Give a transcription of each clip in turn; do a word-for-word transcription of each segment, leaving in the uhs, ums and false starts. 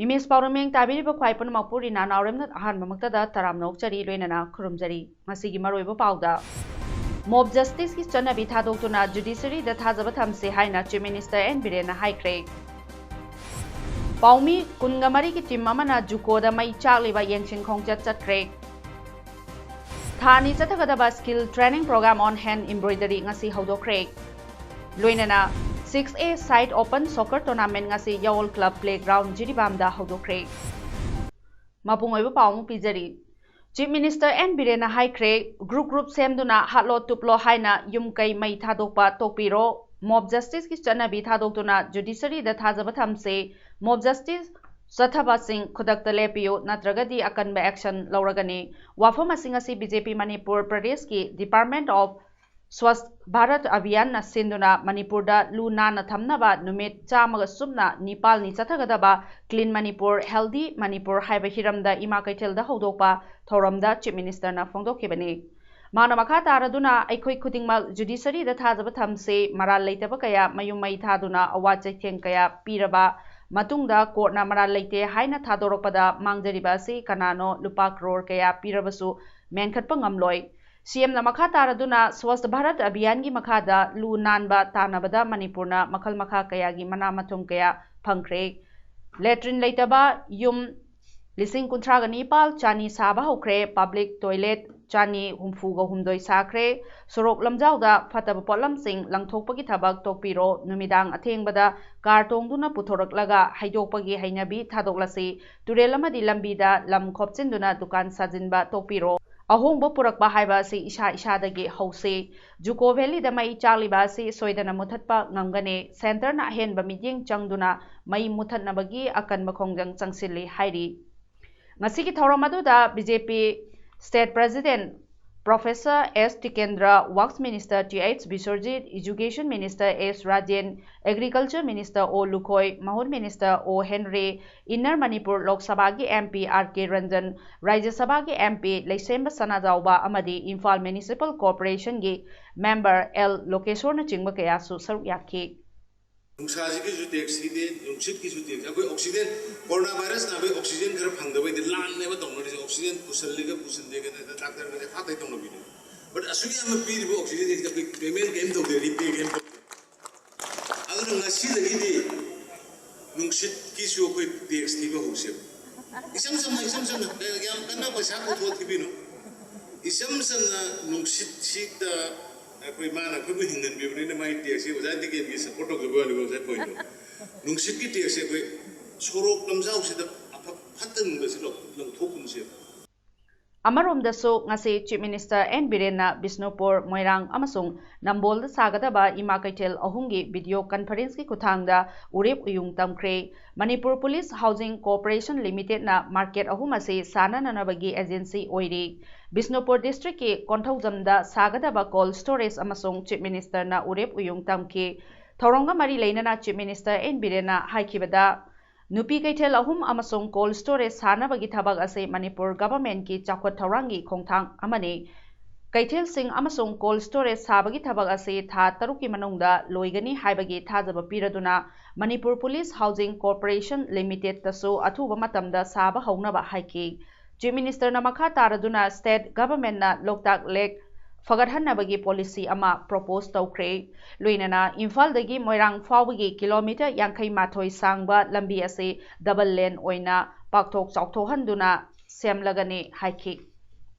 Image ꯄꯥꯎꯔꯃꯦꯡ ꯇꯥꯕꯤꯔꯤꯕ ꯈ꯭ꯋꯥꯏ ꯄꯨꯝꯅꯃꯛꯄꯨ ꯔꯤꯅꯥ ꯅꯥꯎꯔꯦꯝꯅ ꯑꯍꯥꯟꯕꯃꯛꯇꯗ ꯇꯔꯥꯝꯅ ꯑꯣꯛꯆꯔꯤ, ꯂꯣꯏꯅꯅ ꯈꯨꯔꯨꯝꯖꯔꯤ꯫ ꯉꯁꯤꯒꯤ ꯃꯔꯨꯑꯣꯏꯕ ꯄꯥꯎꯗ, ꯃꯣꯕ ꯖꯁꯇꯤꯁꯀꯤ ꯆꯠꯅꯕꯤ ꯊꯥꯗꯣꯛꯇꯨꯅ ꯖꯨꯗꯤꯁꯔꯤꯗ ꯊꯥꯖꯕ ꯊꯝꯁꯦ ꯍꯥꯏꯅ ꯆꯤꯐ ꯃꯤꯅꯤꯁꯇꯔ ꯑꯦꯟ ꯕꯤꯔꯦꯟꯅ ꯍꯥꯏꯈ꯭ꯔꯦ꯫ ꯄꯥꯎꯃꯤ ꯀꯨꯟꯒ ꯃꯔꯤꯒꯤ ꯇꯤꯝ ꯑꯃꯅ ꯖꯨꯀꯣꯗ ꯃꯩ ꯆꯥꯛꯂꯤꯕ ꯌꯦꯡꯁꯤꯟ ꯈꯣꯡꯆꯠ ꯆꯠꯈ꯭ꯔꯦ꯫ ꯊꯥ ꯑꯅꯤ ꯆꯠꯊꯒꯗꯕ Skill Training Program on Hand Embroidery ꯉꯁꯤ ꯍꯧꯗꯣꯛꯈ꯭ꯔꯦ꯫ ꯂꯣꯏꯅꯅ six A side open soccer tournament ꯉꯁꯤ ꯌꯥꯋꯜ club playground ꯖꯤꯔꯤꯕꯥꯝꯗ ꯍꯧꯗꯣꯛꯈ꯭ꯔꯦ꯫ ꯃꯄꯨꯡ ꯑꯣꯏꯕ ꯄꯥꯎ ꯑꯃ ꯄꯤꯖꯔꯤ꯫ ꯆꯤꯐ ꯃꯤꯅꯤꯁꯇꯔ ꯑꯦꯟ ꯕꯤꯔꯦꯟꯅ ꯍꯥꯏꯈ꯭ꯔꯦ, group group ꯁꯦꯝꯗꯨꯅ ꯍꯥꯠꯂꯣ ꯇꯨꯞꯂꯣ ꯍꯥꯏꯅ ꯌꯨꯝ ꯀꯩ ꯃꯩ ꯊꯥꯗꯣꯛꯄ ꯇꯣꯛꯄꯤꯔꯣ꯫ ꯃꯣꯕ ꯖꯁꯇꯤꯁꯀꯤ ꯆꯠꯅꯕꯤ ꯊꯥꯗꯣꯛꯇꯨꯅ ꯖꯨꯗꯤꯁꯔꯤꯗ ꯊꯥꯖꯕ ꯊꯝꯁꯦ꯫ ꯃꯣꯕ ꯖꯁꯇꯤꯁ ꯆꯠꯊꯕꯁꯤꯡ ꯈꯨꯗꯛꯇ ꯂꯦꯞꯄꯤꯌꯨ, ꯅꯠꯇ꯭ꯔꯒꯗꯤ ꯑꯀꯟꯕ action ꯂꯧꯔꯒꯅꯤ꯫ ꯋꯥꯐꯝ ꯑꯁꯤ ꯉꯁꯤ ꯕꯤ ꯖꯦ ꯄꯤ ꯃꯅꯤꯄꯨꯔ ꯄ꯭ꯔꯗꯦꯁꯀꯤ Department of Swachh Bharat Abhiyan ꯅ ꯁꯤꯟꯗꯨꯅ ꯃꯅꯤꯄꯨꯔꯗ ꯂꯨ ꯅꯥꯟꯅ ꯊꯝꯅꯕ ꯅꯨꯃꯤꯠ ꯆꯥꯝꯃꯒ ꯁꯨꯞꯅ ꯅꯤꯄꯥꯜꯅꯤ ꯆꯠꯊꯒꯗꯕ Clean Manipur, Healthy Manipur ꯍꯥꯏꯕ ꯍꯤꯔꯝꯗ ꯏꯃꯥ ꯀꯩꯊꯦꯜꯗ ꯍꯧꯗꯣꯛꯄ ꯊꯧꯔꯝꯗ ꯆꯤꯐ ꯃꯤꯅꯤꯁꯇꯔꯅ ꯐꯣꯡꯗꯣꯛꯈꯤꯕꯅꯤ꯫ ꯃꯥꯅ ꯃꯈꯥ ꯇꯥꯔꯗꯨꯅ, ꯑꯩꯈꯣꯏ ꯈꯨꯗꯤꯡꯃꯛ ꯖꯨꯗꯤꯁꯔꯤꯗ ꯊꯥꯖꯕ ꯊꯝꯁꯤ, ꯃꯔꯥꯜ ꯂꯩꯇꯕ ꯀꯌꯥ ꯃꯌꯨꯝ ꯃꯩ ꯊꯥꯗꯨꯅ ꯑꯋꯥ ꯆꯩꯊꯦꯡ ꯀꯌꯥ ꯄꯤꯔꯕ ꯃꯇꯨꯡꯗ ꯀꯣꯔꯠꯅ ꯃꯔꯥꯜ ꯂꯩꯇꯦ ꯍꯥꯏꯅ ꯊꯥꯗꯣꯔꯛꯄꯗ ꯃꯥꯡꯖꯔꯤꯕ ꯑꯁꯤ ꯀꯅꯥꯅꯣ? ꯂꯨꯄꯥ ꯀ꯭ꯔꯣꯔ ꯀꯌꯥ ꯄꯤꯔꯕꯁꯨ ꯃꯦꯟꯈꯠꯄ ꯉꯝꯂꯣꯏ꯫ ꯁꯤ ꯑꯦꯝꯅ ꯃꯈꯥ ꯇꯥꯔꯗꯨꯅ, ꯁ꯭ꯋꯥꯁꯊ ꯚꯥꯔꯠ ꯑꯚꯤꯌꯥꯟꯒꯤ ꯃꯈꯥꯗ ꯂꯨ ꯅꯥꯟꯕ ꯇꯥꯟꯅꯕꯗ ꯃꯅꯤꯄꯨꯔꯅ ꯃꯈꯜ ꯃꯈꯥ ꯀꯌꯥꯒꯤ ꯃꯅꯥ ꯃꯊꯨꯝ ꯀꯌꯥ ꯐꯪꯈ꯭ꯔꯦ꯫ ꯂꯦꯇ꯭ꯔꯤꯟ ꯂꯩꯇꯕ ꯌꯨꯝ ꯂꯤꯁꯤꯡ ꯀꯨꯟꯊ꯭ꯔꯥꯒ ꯅꯤꯄꯥꯜ ꯆꯥꯅꯤ ꯁꯥꯕ ꯍꯧꯈ꯭ꯔꯦ, ꯄꯕ꯭ꯂꯤꯛ ꯇꯣꯏꯂꯦꯠ ꯆꯥꯅꯤ ꯍꯨꯝꯐꯨꯒ ꯍꯨꯝꯗꯣꯏ ꯁꯥꯈ꯭ꯔꯦ, ꯁꯣꯔꯣꯛ ꯂꯝꯖꯥꯎꯗ ꯐꯠꯇꯕ ꯄꯣꯠꯂꯝꯁꯤꯡ ꯂꯪꯊꯣꯛꯄꯒꯤ ꯊꯕꯛ ꯇꯣꯛꯄꯤꯔꯣ, ꯅꯨꯃꯤꯗꯥꯡ ꯑꯊꯦꯡꯕꯗ ꯀꯥꯔ ꯇꯣꯡꯗꯨꯅ ꯄꯨꯊꯣꯔꯛꯂꯒ ꯍꯩꯗꯣꯛꯄꯒꯤ ꯍꯩꯅꯕꯤ ꯊꯥꯗꯣꯛꯂꯁꯤ, ꯇꯨꯔꯦꯜ ꯑꯃꯗꯤ ꯂꯝꯕꯤꯗ ꯂꯝ ꯈꯣꯞꯆꯤꯟꯗꯨꯅ ꯗꯨꯀꯥꯟ ꯁꯥꯖꯤꯟꯕ ꯇꯣꯛꯄꯤꯔꯣ꯫ ꯑꯍꯣꯡꯕ ꯄꯨꯔꯛꯄ ꯍꯥꯏꯕ ꯑꯁꯤ ꯏꯁꯥ ꯏꯁꯥꯗꯒꯤ ꯍꯧꯁꯤ꯫ ꯖꯨꯀꯣ ꯚꯦꯂꯤꯗ ꯃꯩ ꯆꯥꯛꯂꯤꯕ ꯑꯁꯤ ꯁꯣꯏꯗꯅ ꯃꯨꯊꯠꯄ ꯉꯝꯒꯅꯤ꯫ ꯁꯦꯟꯇꯔꯅ ꯑꯍꯦꯟꯕ ꯃꯤꯠꯌꯦꯡ ꯆꯪꯗꯨꯅ ꯃꯩ ꯃꯨꯊꯠꯅꯕꯒꯤ ꯑꯀꯟꯕ ꯈꯣꯡꯖꯪ ꯆꯪꯁꯤꯜꯂꯤ ꯍꯥꯏꯔꯤ꯫ ꯉꯁꯤꯒꯤ ꯊꯧꯔꯝ ꯑꯗꯨꯗ B J P State President Professor S Tikendra, Works Minister T H Biswajit, Education Minister S Rajen, Agriculture Minister O Lukhoi, Mahut Minister O Henry, Inner Manipur Lok ꯁꯚꯥꯒꯤ M P R K Ranjan, Rajya ꯁꯚꯥꯒꯤ ꯑꯦꯝ ꯄꯤ ꯂꯩꯁꯦꯝꯕ ꯁꯅꯥꯖꯥꯎꯕ ꯑꯃꯗꯤ ꯏꯝꯐꯥꯜ Municipal Corporationꯒꯤ member ꯑꯦꯜ ꯂꯣꯀꯦꯁꯣꯔꯅꯆꯤꯡꯕ ꯀꯌꯥꯁꯨ ꯁꯔꯨꯛ ꯌꯥꯈꯤ꯫ ꯅꯨꯡꯁꯥꯁꯤꯒꯤꯁꯨ tax ꯊꯤꯗꯦ, ꯅꯨꯡꯁꯤꯠꯀꯤꯁꯨ ꯇꯦꯛꯁ꯫ ꯑꯩꯈꯣꯏ ꯑꯣꯛꯁꯤꯖꯦꯟ, ꯀꯣꯔꯣꯅꯥ ꯚꯥꯏꯔꯁ ꯅꯥꯕꯒꯤ ꯑꯣꯛꯁꯤꯖꯦꯟ ꯈꯔ ꯐꯪꯗꯕꯩꯗꯤ ꯂꯥꯟꯅꯦꯕ ꯇꯧꯅꯔꯤꯁꯦ꯫ ꯑꯣꯛꯁꯤꯖꯦꯟ ꯄꯨꯁꯜꯂꯤꯒ ꯄꯨꯁꯤꯟꯗꯦꯒ ꯗꯥꯛꯇꯔꯒꯁꯦ ꯍꯥꯠꯇꯩ ꯇꯧꯅꯕꯤꯅꯦ꯫ But ꯑꯁꯨꯛ ꯌꯥꯝꯅ ꯄꯤꯔꯤꯕ ꯑꯣꯛꯁꯤꯖꯦꯟꯁꯤꯗ ꯑꯩꯈꯣꯏ payment ꯀꯔꯤꯝ ꯇꯧꯗꯦ, repay ꯀꯔꯤꯝ ꯇꯧꯗꯦ꯫ ꯑꯗꯨꯅ ꯉꯁꯤꯗꯒꯤꯗꯤ ꯅꯨꯡꯁꯤꯠꯀꯤꯁꯨ ꯑꯩꯈꯣꯏ ꯇꯦꯛꯁ ꯊꯤꯕ ꯍꯧꯁꯦꯕ꯫ ꯏꯆꯝ ꯆꯝꯅ, ꯏꯆꯝ ꯆꯝꯅ, ꯌꯥꯝ ꯀꯟꯅ ꯄꯩꯁꯥ ꯄꯨꯊꯣꯛꯑ ꯊꯤꯕꯤꯅꯨ꯫ ꯏꯆꯝ ꯆꯝꯅ ꯅꯨꯡꯁꯤꯠꯁꯤꯗ ꯑꯩꯈꯣꯏ, ꯃꯥꯅ ꯑꯩꯈꯣꯏꯕꯨ ꯍꯤꯡꯍꯟꯕꯤꯕꯅꯤꯅ ꯃꯥꯒꯤ ꯇꯦꯛꯁꯁꯤ ꯑꯣꯖꯥ ꯗꯤꯀꯦꯟꯒꯤ support ꯇꯧꯖꯕ ꯋꯥꯅꯤꯀꯣ, ꯉꯁꯥꯏ pointꯗꯣ꯫ ꯅꯨꯡꯁꯤꯠꯀꯤ ꯇꯦꯛꯁꯁꯦ ꯑꯩꯈꯣꯏ ꯁꯣꯔꯣꯛ ꯂꯝꯖꯥꯎꯁꯤꯗ ꯑꯐ ꯐꯠꯇ ꯅꯨꯡꯗꯁꯤ ꯂꯧ-, ꯂꯪꯊꯣꯛꯀꯨꯝꯁꯦꯕ꯫ ꯑꯃꯔꯣꯝꯗꯁꯨ ꯉꯁꯤ Chief Minister ꯑꯦꯟ ꯕꯤꯔꯦꯟꯅ ꯕꯤꯁꯅꯨꯄꯨꯔ, ꯃꯣꯏꯔꯥꯡ ꯑꯃꯁꯨꯡ ꯅꯝꯕꯣꯜꯗ ꯁꯥꯒꯗꯕ ꯏꯃꯥ ꯀꯩꯊꯦꯜ ꯑꯍꯨꯝꯒꯤ video conferenceꯀꯤ ꯈꯨꯠꯊꯥꯡꯗ ꯎꯔꯦꯞ ꯎꯌꯨꯡ ꯇꯝꯈ꯭ꯔꯦ꯫ ꯃꯅꯤꯄꯨꯔ ꯄꯨꯂꯤꯁ ꯍꯥꯎꯖꯤꯡ ꯀꯣꯔꯄꯣꯔꯦꯁꯟ ꯂꯤꯃꯤꯇꯦꯗꯅ market ꯑꯍꯨꯝ ꯑꯁꯤ ꯁꯥꯅꯅꯅꯕꯒꯤ agency ꯑꯣꯏꯔꯤ꯫ ꯕꯤꯁꯅꯨꯄꯨꯔ districtꯀꯤ ꯀꯣꯟꯊꯧꯖꯝꯗ ꯁꯥꯒꯗꯕ cold storage ꯑꯃꯁꯨꯡ Chief Ministerꯅ ꯎꯔꯦꯞ ꯎꯌꯨꯡ ꯇꯝꯈꯤ꯫ ꯊꯧꯔꯝꯒ ꯃꯔꯤ ꯂꯩꯅꯅ Chief Minister ꯑꯦꯟ ꯕꯤꯔꯦꯟꯅ ꯍꯥꯏꯈꯤꯕꯗ, ꯅꯨꯄꯤ ꯀꯩꯊꯦꯜ ꯑꯍꯨꯝ ꯑꯃꯁꯨꯡ cold storage ꯁꯥꯅꯕꯒꯤ ꯊꯕꯛ ꯑꯁꯤ ꯃꯅꯤꯄꯨꯔ governmentꯀꯤ ꯆꯥꯎꯈꯠ ꯊꯧꯔꯥꯡꯒꯤ ꯈꯣꯡꯊꯥꯡ ꯑꯃꯅꯤ꯫ ꯀꯩꯊꯦꯜꯁꯤꯡ ꯑꯃꯁꯨꯡ cold storage ꯁꯥꯕꯒꯤ ꯊꯕꯛ ꯑꯁꯤ ꯊꯥ ꯇꯔꯨꯛꯀꯤ ꯃꯅꯨꯡꯗ ꯂꯣꯏꯒꯅꯤ ꯍꯥꯏꯕꯒꯤ ꯊꯥꯖꯕ ꯄꯤꯔꯗꯨꯅ ꯃꯅꯤꯄꯨꯔ ꯄꯨꯂꯤꯁ ꯍꯥꯎꯖꯤꯡ ꯀꯣꯔꯄꯣꯔꯦꯁꯟ ꯂꯤꯃꯤꯇꯦꯗꯇꯁꯨ ꯑꯊꯨꯕ ꯃꯇꯝꯗ ꯁꯥꯕ ꯍꯧꯅꯕ ꯍꯥꯏꯈꯤ꯫ Chief Ministerꯅ ꯃꯈꯥ ꯇꯥꯔꯗꯨꯅ state governmentꯅ ꯂꯣꯛꯇꯥꯛ lake ꯐꯒꯠꯍꯟꯅꯕꯒꯤ policy ꯑꯃ propose ꯇꯧꯈ꯭ꯔꯦ꯫ ꯂꯣꯏꯅꯅ ꯏꯝꯐꯥꯜꯗꯒꯤ ꯃꯣꯏꯔꯥꯡ ꯐꯥꯎꯕꯒꯤ kilometre ꯌꯥꯡꯈꯩ ꯃꯥꯊꯣꯏ ꯁꯥꯡꯕ ꯂꯝꯕꯤ ꯑꯁꯤ double lane ꯑꯣꯏꯅ ꯄꯥꯛꯊꯣꯛ ꯆꯥꯎꯊꯣꯛꯍꯟꯗꯨꯅ ꯁꯦꯝꯂꯒꯅꯤ ꯍꯥꯏꯈꯤ꯫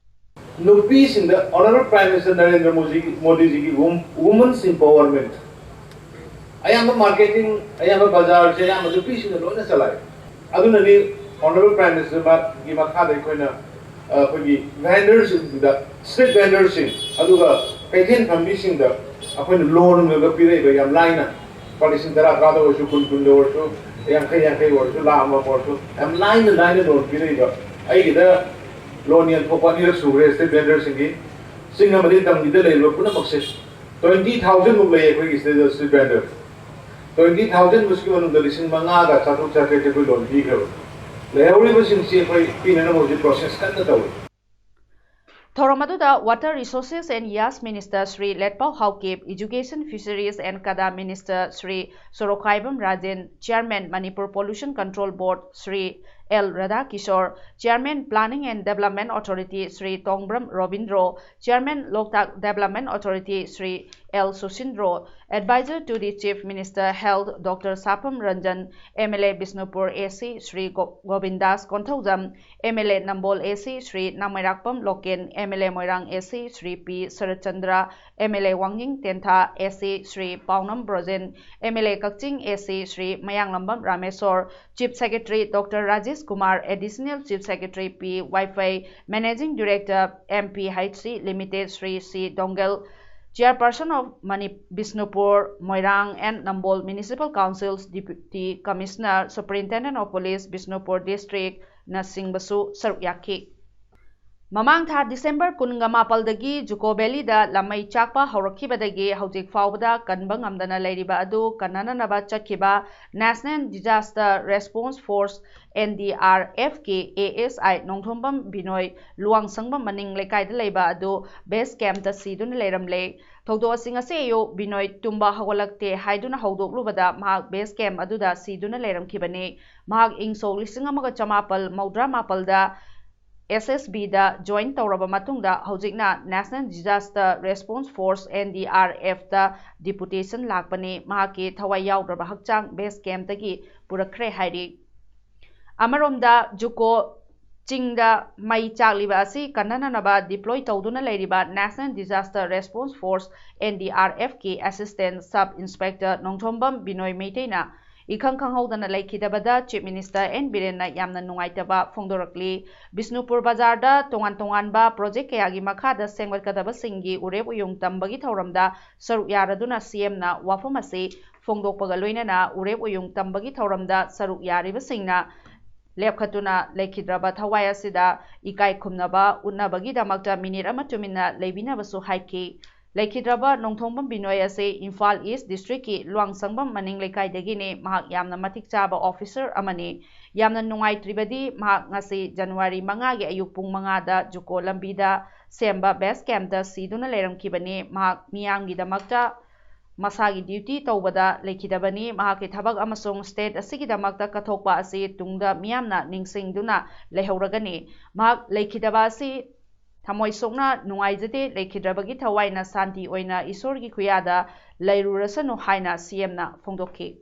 ꯅꯨꯄꯤꯁꯤꯡꯗ Honourable Prime Minister Narendra Modi, ꯃꯣꯗꯤꯖꯤꯒꯤ Wom-, Women's Empowerment, ꯑꯌꯥꯝꯕ marketing, ꯑꯌꯥꯝꯕ ꯕꯖꯥꯔꯁꯦ ꯑꯌꯥꯝꯕ ꯅꯨꯄꯤꯁꯤꯡꯅ ꯂꯣꯏꯅ ꯆꯂꯥꯏ꯫ ꯑꯗꯨꯅꯅꯤ Honourable Prime Minister ꯃꯥꯒꯤ ꯃꯈꯥꯗ ꯑꯩꯈꯣꯏꯅ ꯑꯩꯈꯣꯏꯒꯤ ꯚꯦꯟꯗꯔꯁꯤꯡꯗ, ꯁ꯭ꯇ꯭ꯔꯤꯠ ꯚꯦꯟꯗꯔꯁꯤꯡ, ꯑꯗꯨꯒ ꯀꯩꯊꯦꯜ ꯐꯝꯕꯤꯁꯤꯡꯗ ꯑꯩꯈꯣꯏꯅ ꯂꯣꯟꯒ ꯄꯤꯔꯛꯏꯕ ꯌꯥꯝ ꯂꯥꯏꯅ, ꯂꯨꯄꯥ ꯂꯤꯁꯤꯡ ꯇꯔꯥ ꯇꯔꯥꯗ ꯑꯣꯏꯔꯁꯨ, ꯀꯨꯟ ꯀꯨꯟꯗ ꯑꯣꯏꯔꯁꯨ, ꯌꯥꯡꯈꯩ ꯌꯥꯡꯈꯩ ꯑꯣꯏꯔꯁꯨ, ꯂꯥꯈ ꯑꯃ ꯑꯣꯏꯔꯁꯨ, ꯌꯥꯝ ꯂꯥꯏꯅ ꯂꯥꯏꯅ ꯂꯣꯟ ꯄꯤꯔꯛꯏꯕ꯫ ꯑꯩꯒꯤꯗ ꯂꯣꯟ ꯌꯦꯟꯊꯣꯛꯄ ꯑꯅꯤꯔꯛ ꯁꯨꯈ꯭ꯔꯦ ꯁ꯭ꯇ꯭ꯔꯤꯠ ꯚꯦꯟꯗꯔꯁꯤꯡꯒꯤ꯫ ꯆꯤꯡ ꯑꯃꯗꯤ ꯇꯝꯒꯤꯗ ꯂꯩꯔꯤꯕ ꯄꯨꯝꯅꯃꯛꯁꯦ, ꯇ꯭ꯋꯦꯟꯇꯤ ꯊꯥꯎꯖꯟꯃꯨꯛ ꯂꯩ ꯑꯩꯈꯣꯏꯒꯤ ꯁꯤꯗ ꯁ꯭ꯇ꯭ꯔꯤꯠ ꯚꯦꯟꯗꯔ꯫ ꯇ꯭ꯋꯦꯟꯇꯤ ꯊꯥꯎꯖꯟꯃꯨꯛꯁꯤꯒꯤ ꯃꯅꯨꯡꯗ ꯂꯤꯁꯤꯡ ꯃꯉꯥꯒ ꯆꯥꯇ꯭ꯔꯨꯛ ꯆꯥꯇ꯭ꯔꯦꯠꯇꯤ ꯑꯩꯈꯣꯏ ꯂꯣꯟ ꯄꯤꯈ꯭ꯔꯕꯅꯤ꯫ ꯂꯩꯍꯧꯔꯤꯕꯁꯤꯡꯁꯤ ꯑꯩꯈꯣꯏ ꯄꯤꯅꯅꯕ ꯍꯧꯖꯤꯛ ꯄ꯭ꯔꯣꯁꯦꯁ ꯀꯟꯅ ꯇꯧꯔꯤ꯫ ꯊꯧꯔꯝ ꯑꯗꯨꯗ Water Resources and Yachts Minister Shri Letpao Haokip, Education, Fisheries and CADA Minister Shri Sorokhaibam Rajen, Chairman Manipur Pollution Control Board Shri L Radhakishore, Chairman Planning and Development Authority Shri Tongbram Robindro, Chairman Loktak Development Authority Shri L Susindro, Advisor to the Chief Minister Health doctor Sapam Ranjan, MLA Bishnupur AC Shri ꯒꯣ-, Govindas Konthoujam, MLA Nambol AC Shri Nameirakpam Loken, MLA Moirang AC Shri P Saratchandra, MLA Wangjing Tentha AC Shri Paonam Brojen, MLA Kakching AC Shri Mayanglambam Rameshwar, Chief Secretary doctor Rajesh Kumar, Additional Chief Secretary P Vaiphei, Managing Director MPHC Limited Shri C Dongel, Chairperson of Mani-, Bishnupur, Moirang and Nambol Municipal Councils, Deputy Commissioner, Superintendent of Police, Bishnupur District ꯅꯆꯤꯡꯕꯁꯨ ꯁꯔꯨꯛ ꯌꯥꯈꯤ꯫ ꯃꯃꯥꯡ ꯊꯥ December ꯀꯨꯟꯒ ꯃꯥꯄꯜꯗꯒꯤ ꯖꯨꯀꯣ valid ꯂꯝꯃꯩ ꯆꯥꯛꯄ ꯍꯧꯔꯛꯈꯤꯕꯗꯒꯤ ꯍꯧꯖꯤꯛ ꯐꯥꯎꯕꯗ ꯀꯟꯕ ꯉꯝꯗꯅ ꯂꯩꯔꯤꯕ ꯑꯗꯨ ꯀꯟꯅꯅꯅꯕ ꯆꯠꯈꯤꯕ National Disaster Response Force, NDRFꯀꯤ ASI Nongthombam ꯕꯤꯅꯣꯏ ꯂꯨꯋꯥꯡꯁꯪꯕꯝ ꯃꯅꯤꯡ ꯂꯩꯀꯥꯏꯗ ꯂꯩꯕ ꯑꯗꯨ base campꯇ ꯁꯤꯗꯨꯅ ꯂꯩꯔꯝꯂꯦ꯫ ꯊꯧꯗꯣꯛ ꯑꯁꯤ ꯉꯁꯤ ꯑꯌꯨꯛ ꯕꯤꯅꯣꯏ ꯇꯨꯝꯕ ꯍꯧꯒꯠꯂꯛꯇꯦ ꯍꯥꯏꯗꯨꯅ ꯍꯧꯗꯣꯛꯂꯨꯕꯗ ꯃꯍꯥꯛ base camp ꯑꯗꯨꯗ ꯁꯤꯗꯨꯅ ꯂꯩꯔꯝꯈꯤꯕꯅꯤ꯫ ꯃꯍꯥꯛ ꯏꯪ ꯁꯣꯛ ꯂꯤꯁꯤꯡ ꯑꯃꯒ ꯆꯃꯥꯄꯜ ꯃꯧꯗ꯭ꯔꯥ ꯃꯥꯄꯜꯗ SSBꯗ join ꯇꯧꯔꯕ ꯃꯇꯨꯡꯗ ꯍꯧꯖꯤꯛꯅ National Disaster Response Force, NDRFꯇ deputation ꯂꯥꯛꯄꯅꯤ꯫ ꯃꯍꯥꯛꯀꯤ ꯊꯋꯥꯏ ꯌꯥꯎꯗ꯭ꯔꯕ ꯍꯛꯆꯥꯡ base campꯇꯒꯤ ꯄꯨꯔꯛꯈ꯭ꯔꯦ ꯍꯥꯏꯔꯤ꯫ ꯑꯃꯔꯣꯝꯗ ꯖꯨꯀꯣ ꯆꯤꯡꯗ ꯃꯩ ꯆꯥꯛꯂꯤꯕ ꯑꯁꯤ ꯀꯟꯅꯅꯅꯕ deploy ꯇꯧꯗꯨꯅ ꯂꯩꯔꯤꯕ National Disaster Response Force, NDRFꯀꯤ Assistant Sub Inspector Nongthombam ꯕꯤꯅꯣꯏ ꯃꯩꯇꯩꯅ ꯏꯈꯪ ꯈꯪꯍꯧꯗꯅ ꯂꯩꯈꯤꯗꯕꯗ Chief Minister N ꯕꯤꯔꯦꯟꯅ ꯌꯥꯝꯅ ꯅꯨꯡꯉꯥꯏꯇꯕ ꯐꯣꯡꯗꯣꯔꯛꯂꯤ꯫ ꯕꯤꯁꯅꯨꯄꯨꯔ ꯕꯖꯥꯔꯗ ꯇꯣꯉꯥꯟ ꯇꯣꯉꯥꯟꯕ project ꯀꯌꯥꯒꯤ ꯃꯈꯥꯗ ꯁꯦꯝꯒꯠꯀꯗꯕꯁꯤꯡꯒꯤ ꯎꯔꯦꯞ ꯎꯌꯨꯡ ꯇꯝꯕꯒꯤ ꯊꯧꯔꯝꯗ ꯁꯔꯨꯛ ꯌꯥꯔꯗꯨꯅ C M ꯅ ꯋꯥꯐꯝ ꯑꯁꯤ ꯐꯣꯡꯗꯣꯛꯄꯒ ꯂꯣꯏꯅꯅ ꯎꯔꯦꯞ ꯎꯌꯨꯡ ꯇꯝꯕꯒꯤ ꯊꯧꯔꯝꯗ ꯁꯔꯨꯛ ꯌꯥꯔꯤꯕꯁꯤꯡꯅ ꯂꯦꯞꯈꯠꯇꯨꯅ ꯂꯩꯈꯤꯗ꯭ꯔꯕ ꯊꯋꯥꯏ ꯑꯁꯤꯗ ꯏꯀꯥꯏ ꯈꯨꯝꯅꯕ ꯎꯠꯅꯕꯒꯤꯗꯃꯛꯇ minute ꯑꯃ ꯇꯨꯃꯤꯟꯅ ꯂꯩꯕꯤꯅꯕꯁꯨ ꯍꯥꯏꯈꯤ꯫ ꯂꯩꯈꯤꯗ꯭ꯔꯕ ꯅꯣꯡꯊꯣꯡꯕꯝ ꯕꯤꯅꯣꯏ ꯑꯁꯤ ꯏꯝꯐꯥꯜ East district ꯀꯤ ꯂꯨꯋꯥꯡꯁꯪꯕꯝ ꯃꯅꯤꯡ ꯂꯩꯀꯥꯏꯗꯒꯤꯅꯤ꯫ ꯃꯍꯥꯛ ꯌꯥꯝꯅ ꯃꯇꯤꯛ ꯆꯥꯕ officer ꯑꯃꯅꯤ꯫ ꯌꯥꯝꯅ ꯅꯨꯡꯉꯥꯏꯇ꯭ꯔꯤꯕꯗꯤ ꯃꯍꯥꯛ ꯉꯁꯤ January ꯃꯉꯥꯒꯤ ꯑꯌꯨꯛ ꯄꯨꯡ ꯃꯉꯥꯗ ꯖꯨꯀꯣ ꯂꯝꯕꯤꯗ ꯁꯦꯝꯕ base camp ꯇ ꯁꯤꯗꯨꯅ ꯂꯩꯔꯝꯈꯤꯕꯅꯤ꯫ ꯃꯍꯥꯛ ꯃꯤꯌꯥꯝꯒꯤꯗꯃꯛꯇ ꯃꯁꯥꯒꯤ duty ꯇꯧꯕꯗ ꯂꯩꯈꯤꯗꯕꯅꯤ꯫ ꯃꯍꯥꯛꯀꯤ ꯊꯕꯛ ꯑꯃꯁꯨꯡ state ꯑꯁꯤꯒꯤꯗꯃꯛꯇ ꯀꯠꯊꯣꯛꯄ ꯑꯁꯤ ꯇꯨꯡꯗ ꯃꯤꯌꯥꯝꯅ ꯅꯤꯡꯁꯤꯡꯗꯨꯅ ꯂꯩꯍꯧꯔꯒꯅꯤ꯫ ꯃꯍꯥꯛ ꯂꯩꯈꯤꯗꯕ ꯑꯁꯤ ꯊꯃꯣꯏ ꯁꯣꯛꯅ ꯅꯨꯡꯉꯥꯏꯖꯗꯦ꯫ ꯂꯩꯈꯤꯗ꯭ꯔꯕꯒꯤ ꯊꯋꯥꯏꯅ ꯁꯥꯟꯇꯤ ꯑꯣꯏꯅ ꯏꯁꯣꯔꯒꯤ ꯈꯨꯌꯥꯗ ꯂꯩꯔꯨꯔꯁꯅꯨ ꯍꯥꯏꯅ C M ꯅ ꯐꯣꯡꯗꯣꯛꯈꯤ꯫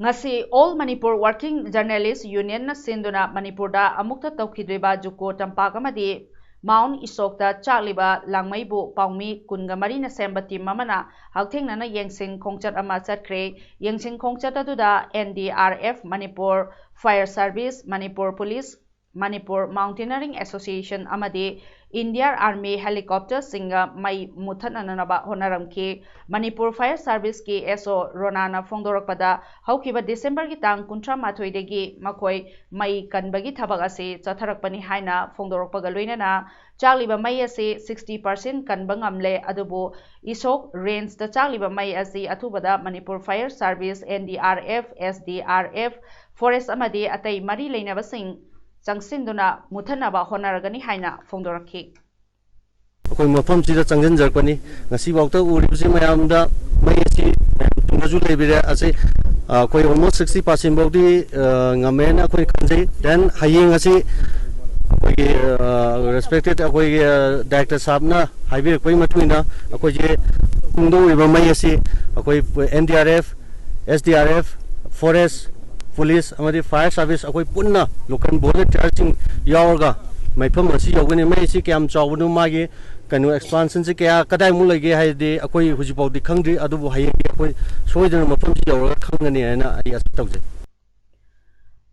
ꯉꯁꯤ All Manipur Working Journalist Union ꯅ ꯁꯤꯟꯗꯨꯅ ꯃꯅꯤꯄꯨꯔꯗ ꯑꯃꯨꯛꯇ ꯇꯧꯈꯤꯗ꯭ꯔꯤꯕ ꯖꯨꯀꯣ ꯇꯝꯄꯥꯛ ꯑꯃꯗꯤ Mount ꯏꯁꯣꯛꯇ ꯆꯥꯛꯂꯤꯕ ꯂꯥꯡꯃꯩꯕꯨ ꯄꯥꯎꯃꯤ ꯀꯨꯟꯒ ꯃꯔꯤꯅ ꯁꯦꯝꯕ team ꯑꯃꯅ ꯍꯛꯊꯦꯡꯅꯅ ꯌꯦꯡꯁꯤꯟ ꯈꯣꯡꯆꯠ ꯑꯃ ꯆꯠꯈ꯭ꯔꯦ꯫ ꯌꯦꯡꯁꯤꯟ ꯈꯣꯡꯆꯠ ꯑꯗꯨꯗ N D R F, Manipur Fire Service, Manipur Police, Manipur Mountaineering Association ꯑꯃꯗꯤ Indian Army helicopter ꯁꯤꯡꯒ ꯃꯩ ꯃꯨꯊꯠꯅꯅꯕ ꯍꯣꯠꯅꯔꯝꯈꯤ꯫ Manipur Fire Service ꯀꯤ S O ꯔꯣꯅꯥꯅ ꯐꯣꯡꯗꯣꯔꯛꯄꯗ, ꯍꯧꯈꯤꯕ December ꯒꯤ ꯇꯥꯡ ꯀꯨꯟꯊ꯭ꯔꯥ ꯃꯥꯊꯣꯏꯗꯒꯤ ꯃꯈꯣꯏ ꯃꯩ ꯀꯟꯕꯒꯤ ꯊꯕꯛ ꯑꯁꯤ ꯆꯠꯊꯔꯛꯄꯅꯤ ꯍꯥꯏꯅ ꯐꯣꯡꯗꯣꯔꯛꯄꯒ ꯂꯣꯏꯅꯅ ꯆꯥꯛꯂꯤꯕ ꯃꯩ ꯑꯁꯤ sixty percent ꯀꯟꯕ ꯉꯝꯂꯦ, ꯑꯗꯨꯕꯨ ꯏꯁꯣꯛ range ꯇ ꯆꯥꯛꯂꯤꯕ ꯃꯩ ꯑꯁꯤ ꯑꯊꯨꯕꯗ Manipur Fire Service, N D R F, S D R F, Forest ꯑꯃꯗꯤ ꯑꯇꯩ ꯃꯔꯤ ꯂꯩꯅꯕꯁꯤꯡ ꯆꯪꯁꯤꯟꯗꯨꯅ ꯃꯨꯊꯠꯅꯕ ꯍꯣꯠꯅꯔꯒꯅꯤ ꯍꯥꯏꯅ ꯐꯣꯡꯗꯣꯔꯛꯈꯤ꯫ ꯑꯩꯈꯣꯏ ꯃꯐꯝꯁꯤꯗ ꯆꯪꯁꯤꯟꯖꯔꯛꯄꯅꯤ꯫ ꯉꯁꯤꯐꯥꯎꯗ ꯎꯔꯤꯕꯁꯤ ꯃꯌꯥꯝꯗ ꯃꯩ ꯑꯁꯤ ꯃꯌꯥꯝ ꯇꯨꯡꯗꯁꯨ ꯂꯩꯕꯤꯔꯦ꯫ ꯑꯁꯤ ꯑꯩꯈꯣꯏ almost sixty percent ꯐꯥꯎꯗꯤ ꯉꯝꯃꯦꯅ ꯑꯩꯈꯣꯏ ꯈꯟꯖꯩ꯫ Then ꯍꯌꯦꯡ ꯑꯁꯤ ꯑꯩꯈꯣꯏꯒꯤ respected ꯑꯩꯈꯣꯏꯒꯤ director ꯁꯥꯍꯕꯅ ꯍꯥꯏꯕꯤꯔꯛꯄꯒꯤ ꯃꯇꯨꯡ ꯏꯟꯅ ꯑꯩꯈꯣꯏꯁꯦ ꯇꯨꯡꯗ ꯎꯔꯤꯕ ꯃꯩ ꯑꯁꯤ ꯑꯩꯈꯣꯏ N D R F, S D R F, Forest, Police ꯑꯃꯗꯤ Fire Service ꯑꯩꯈꯣꯏ ꯄꯨꯟꯅ local volunteer ꯁꯤꯡ ꯌꯥꯎꯔꯒ ꯃꯩꯐꯝ ꯑꯁꯤ ꯌꯧꯒꯅꯤ꯫ ꯃꯩ ꯑꯁꯤ ꯀꯌꯥꯝ ꯆꯥꯎꯕꯅꯣ, ꯃꯥꯒꯤ ꯀꯩꯅꯣ ꯑꯦꯛꯁꯄꯥꯟꯁꯟꯁꯦ ꯀꯌꯥ ꯀꯗꯥꯏꯃꯨꯛ ꯂꯩꯒꯦ ꯍꯥꯏꯗꯤ ꯑꯩꯈꯣꯏ ꯍꯧꯖꯤꯛꯐꯥꯎꯗꯤ ꯈꯪꯗ꯭ꯔꯤ, ꯑꯗꯨꯕꯨ ꯍꯌꯦꯡꯗꯤ ꯑꯩꯈꯣꯏ ꯁꯣꯏꯗꯅ ꯃꯐꯝꯁꯤ ꯌꯧꯔꯒ ꯈꯪꯒꯅꯤ ꯍꯥꯏꯅ ꯑꯩ ꯑꯁꯥ ꯇꯧꯖꯩ꯫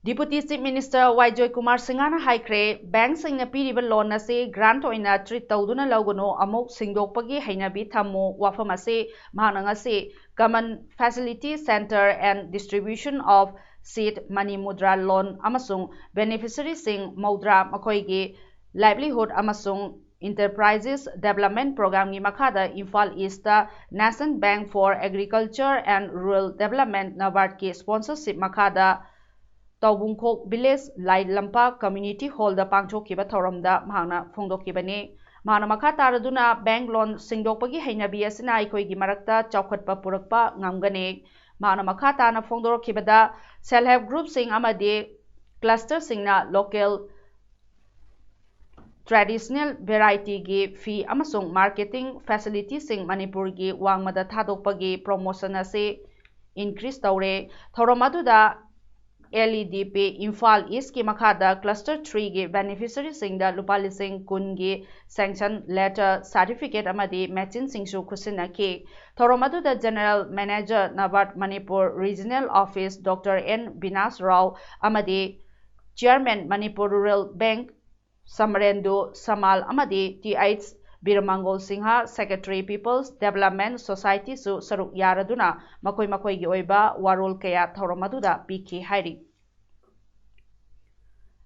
Deputy Chief Minister ꯋꯥꯏ ꯖꯣꯏꯀꯨꯃꯥꯔ ꯁꯤꯡꯍꯅ ꯍꯥꯏꯈ꯭ꯔꯦ, ꯕꯦꯡꯛꯁꯤꯡꯅ ꯄꯤꯔꯤꯕ ꯂꯣꯟ ꯑꯁꯤ ꯒ꯭ꯔꯥꯟꯠ ꯑꯣꯏꯅ ꯇ꯭ꯔꯤꯠ ꯇꯧꯗꯨꯅ ꯂꯧꯒꯅꯨ, ꯑꯃꯨꯛ ꯁꯤꯡꯗꯣꯛꯄꯒꯤ ꯍꯩꯅꯕꯤ ꯊꯝꯃꯨ꯫ ꯋꯥꯐꯝ ꯑꯁꯤ ꯃꯍꯥꯛꯅ ꯉꯁꯤ Common Facility Centre and Distribution of Seed Money Mudra Loan ꯑꯃꯁꯨꯡ ꯕꯦꯅꯤꯐꯤꯁꯔꯤꯁꯤꯡ ꯃꯧꯗ꯭ꯔꯥ ꯃꯈꯣꯏꯒꯤ ꯂꯥꯏꯚꯂꯤꯍꯨꯗ ꯑꯃꯁꯨꯡ ꯏꯟꯇꯔꯄ꯭ꯔꯥꯏꯖꯦꯁ ꯗꯦꯕꯂꯞꯃꯦꯟ ꯄ꯭ꯔꯣꯒ꯭ꯔꯥꯝꯒꯤ ꯃꯈꯥꯗ Imphal east National Bank for Agriculture and Rural Development, ꯅꯕꯥꯔꯠꯀꯤ sponsorship ꯃꯈꯥꯗ ꯇꯧꯕꯨꯡꯈꯣꯛ ꯚꯤꯂꯦꯖ ꯂꯥꯏ ꯂꯝꯄꯥꯛ ꯀꯝꯃ꯭ꯌꯨꯅꯤꯇꯤ ꯍꯣꯜꯗ ꯄꯥꯡꯊꯣꯛꯈꯤꯕ ꯊꯧꯔꯝꯗ ꯃꯍꯥꯛꯅ ꯐꯣꯡꯗꯣꯛꯈꯤꯕꯅꯤ꯫ ꯃꯍꯥꯛꯅ ꯃꯈꯥ ꯇꯥꯔꯗꯨꯅ, ꯕꯦꯡꯛ ꯂꯣꯟ ꯁꯤꯡꯗꯣꯛꯄꯒꯤ ꯍꯩꯅꯕꯤ ꯑꯁꯤꯅ ꯑꯩꯈꯣꯏꯒꯤ ꯃꯔꯛꯇ ꯆꯥꯎꯈꯠꯄ ꯄꯨꯔꯛꯄ ꯉꯝꯒꯅꯤ꯫ ꯃꯍꯥꯛꯅ ꯃꯈꯥ ꯇꯥꯅ ꯐꯣꯡꯗꯣꯔꯛꯈꯤꯕꯗ, ꯁꯦꯜꯐ ꯍꯦꯜꯞ ꯒ꯭ꯔꯨꯞꯁꯤꯡ ꯑꯃꯗꯤ ꯀ꯭ꯂꯁꯇꯔꯁꯤꯡꯅ ꯂꯣꯀꯦꯜ ꯇ꯭ꯔꯦꯗꯤꯁꯅꯦꯜ ꯚꯦꯔꯥꯏꯇꯤꯒꯤ ꯐꯤ ꯑꯃꯁꯨꯡ ꯃꯥꯔꯀꯦꯇꯤꯡ ꯐꯦꯁꯤꯂꯤꯇꯤꯁꯤꯡ ꯃꯅꯤꯄꯨꯔꯒꯤ ꯋꯥꯡꯃꯗ ꯊꯥꯗꯣꯛꯄꯒꯤ ꯄ꯭ꯔꯣꯃꯣꯁꯟ ꯑꯁꯤ ꯏꯟꯀ꯭ꯔꯤꯖ ꯇꯧꯔꯦ꯫ ꯊꯧꯔꯝ ꯑꯗꯨꯗ ꯑꯦꯜ ꯏ ꯗꯤ ꯄꯤ ꯏꯝꯐꯥꯜ ꯏꯁꯀꯤ ꯃꯈꯥꯗ ꯀ꯭ꯂꯁꯇꯔ ꯊ꯭ꯔꯤꯒꯤ ꯕꯦꯅꯤꯐꯤꯁꯔꯤꯁꯤꯡꯗ ꯂꯨꯄꯥ ꯂꯤꯁꯤꯡ ꯀꯨꯟꯒꯤ ꯁꯦꯡꯁꯟ ꯂꯦꯇꯔ, ꯁꯥꯔꯇꯤꯐꯤꯀꯦꯠ ꯑꯃꯗꯤ ꯃꯦꯆꯤꯟꯁꯤꯡꯁꯨ ꯈꯨꯠꯁꯤꯟꯅꯈꯤ꯫ ꯊꯧꯔꯝ ꯑꯗꯨꯗ general manager NABARD Manipur regional office doctor N Binash Rao ꯑꯃꯗꯤ chairman Manipur rural bank Samarendu Samal ꯑꯃꯗꯤ T H Biramangol Singh, secretary, people's development ꯁꯣꯁꯥꯏꯇꯤꯁꯨ ꯁꯔꯨꯛ ꯌꯥꯔꯗꯨꯅ ꯃꯈꯣꯏ ꯃꯈꯣꯏꯒꯤ ꯑꯣꯏꯕ ꯋꯥꯔꯣꯜ ꯀꯌꯥ ꯊꯧꯔꯝ ꯑꯗꯨꯗ ꯄꯤꯈꯤ ꯍꯥꯏꯔꯤ꯫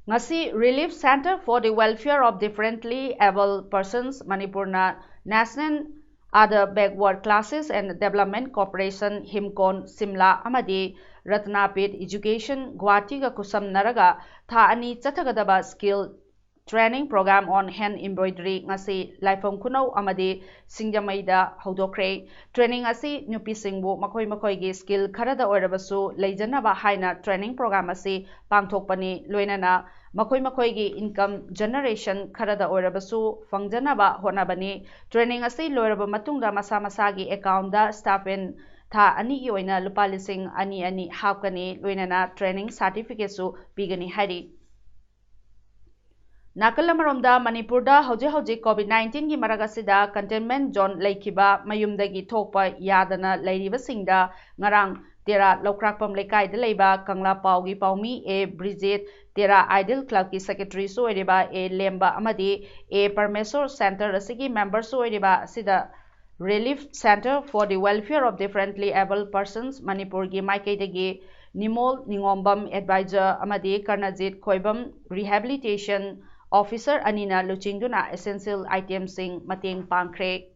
ꯉꯁꯤ Relief Centre for the Welfare of Differently Abled Persons ꯃꯅꯤꯄꯨꯔꯅ National Other Backward Classes and Development Corporation, ꯍꯤꯝꯀꯣꯟ, Shimla ꯑꯃꯗꯤ ꯔꯇꯅꯥꯄꯤꯊ ꯏꯖꯨꯀꯦꯁꯟ ꯒꯨꯋꯥꯍꯥꯇꯤꯒ ꯈꯨꯠꯁꯝꯅꯔꯒ ꯊꯥ ꯑꯅꯤ ꯆꯠꯊꯒꯗꯕ ꯁ꯭ꯀꯤꯜ ꯇ꯭ꯔꯦꯅꯤꯡ ꯄ꯭ꯔꯣꯒ꯭ꯔꯥꯝ ꯑꯣꯟ ꯍꯦꯟ ꯏꯝꯕ꯭ꯔꯣꯏꯗꯔꯤ ꯉꯁꯤ ꯂꯥꯏꯐꯝ ꯈꯨꯅꯧ ꯑꯃꯗꯤ ꯁꯤꯡꯖꯃꯩꯗ ꯍꯧꯗꯣꯛꯈ꯭ꯔꯦ꯫ ꯇ꯭ꯔꯦꯅꯤꯡ ꯑꯁꯤ ꯅꯨꯄꯤꯁꯤꯡꯕꯨ ꯃꯈꯣꯏ ꯃꯈꯣꯏꯒꯤ ꯁ꯭ꯀꯤꯜ ꯈꯔꯗ ꯑꯣꯏꯔꯕꯁꯨ ꯂꯩꯖꯅꯕ ꯍꯥꯏꯅ ꯇ꯭ꯔꯦꯅꯤꯡ ꯄ꯭ꯔꯣꯒ꯭ꯔꯥꯝ ꯑꯁꯤ ꯄꯥꯡꯊꯣꯛꯄꯅꯤ꯫ ꯂꯣꯏꯅꯅ ꯃꯈꯣꯏ ꯃꯈꯣꯏꯒꯤ ꯏꯟꯀꯝ ꯖꯦꯅꯔꯦꯁꯟ ꯈꯔꯗ ꯑꯣꯏꯔꯕꯁꯨ ꯐꯪꯖꯅꯕ ꯍꯣꯠꯅꯕꯅꯤ꯫ ꯇ꯭ꯔꯦꯅꯤꯡ ꯑꯁꯤ ꯂꯣꯏꯔꯕ ꯃꯇꯨꯡꯗ ꯃꯁꯥ ꯃꯁꯥꯒꯤ ꯑꯦꯀꯥꯎꯟꯗ ꯁ꯭ꯇꯥꯏꯄꯦꯟ ꯊꯥ ꯑꯅꯤꯒꯤ ꯑꯣꯏꯅ ꯂꯨꯄꯥ ꯂꯤꯁꯤꯡ ꯑꯅꯤ ꯑꯅꯤ ꯍꯥꯞꯀꯅꯤ꯫ ꯂꯣꯏꯅꯅ ꯇ꯭ꯔꯦꯅꯤꯡ ꯁꯥꯔꯇꯤꯐꯤꯀꯦꯠꯁꯨ ꯄꯤꯒꯅꯤ ꯍꯥꯏꯔꯤ꯫ ꯅꯥꯀꯜ ꯑꯃꯔꯣꯝꯗ, ꯃꯅꯤꯄꯨꯔꯗ ꯍꯧꯖꯤꯛ ꯍꯧꯖꯤꯛ COVID nineteen ꯒꯤ ꯃꯔꯛ ꯑꯁꯤꯗ containment zone ꯂꯩꯈꯤꯕ ꯃꯌꯨꯝꯗꯒꯤ ꯊꯣꯛꯄ ꯌꯥꯗꯅ ꯂꯩꯔꯤꯕꯁꯤꯡꯗ ꯉꯔꯥꯡ ꯇꯦꯔꯥ ꯂꯧꯀ꯭ꯔꯥꯛꯄꯝ ꯂꯩꯀꯥꯏꯗ ꯂꯩꯕ ꯀꯪꯂꯥ ꯄꯥꯎꯒꯤ ꯄꯥꯎꯃꯤ ꯑꯦ ꯕ꯭ꯔꯤꯖꯦꯠ, ꯇꯦꯔꯥ Ideal Club ꯀꯤ secretary ꯁꯨ ꯑꯣꯏꯔꯤꯕ ꯑꯦ ꯂꯦꯝꯕ ꯑꯃꯗꯤ ꯑꯦ ꯄꯔꯃꯦꯁꯣꯔ center ꯑꯁꯤꯒꯤ member ꯁꯨ ꯑꯣꯏꯔꯤꯕ ꯑꯁꯤꯗ Relief Centre for the Welfare of Differently Abled Persons ꯃꯅꯤꯄꯨꯔꯒꯤ ꯃꯥꯏꯀꯩꯗꯒꯤ ꯅꯤꯃꯣꯜ ꯅꯤꯉꯣꯝꯕꯝ, advisor, ꯑꯃꯗꯤ ꯀꯔꯅꯖꯤꯠ ꯈꯣꯏꯕꯝ, rehabilitation officer, ꯑꯅꯤꯅ ꯂꯨꯆꯤꯡꯗꯨꯅ essential item ꯁꯤꯡ ꯃꯇꯦꯡ ꯄꯥꯡꯈ꯭ꯔꯦ꯫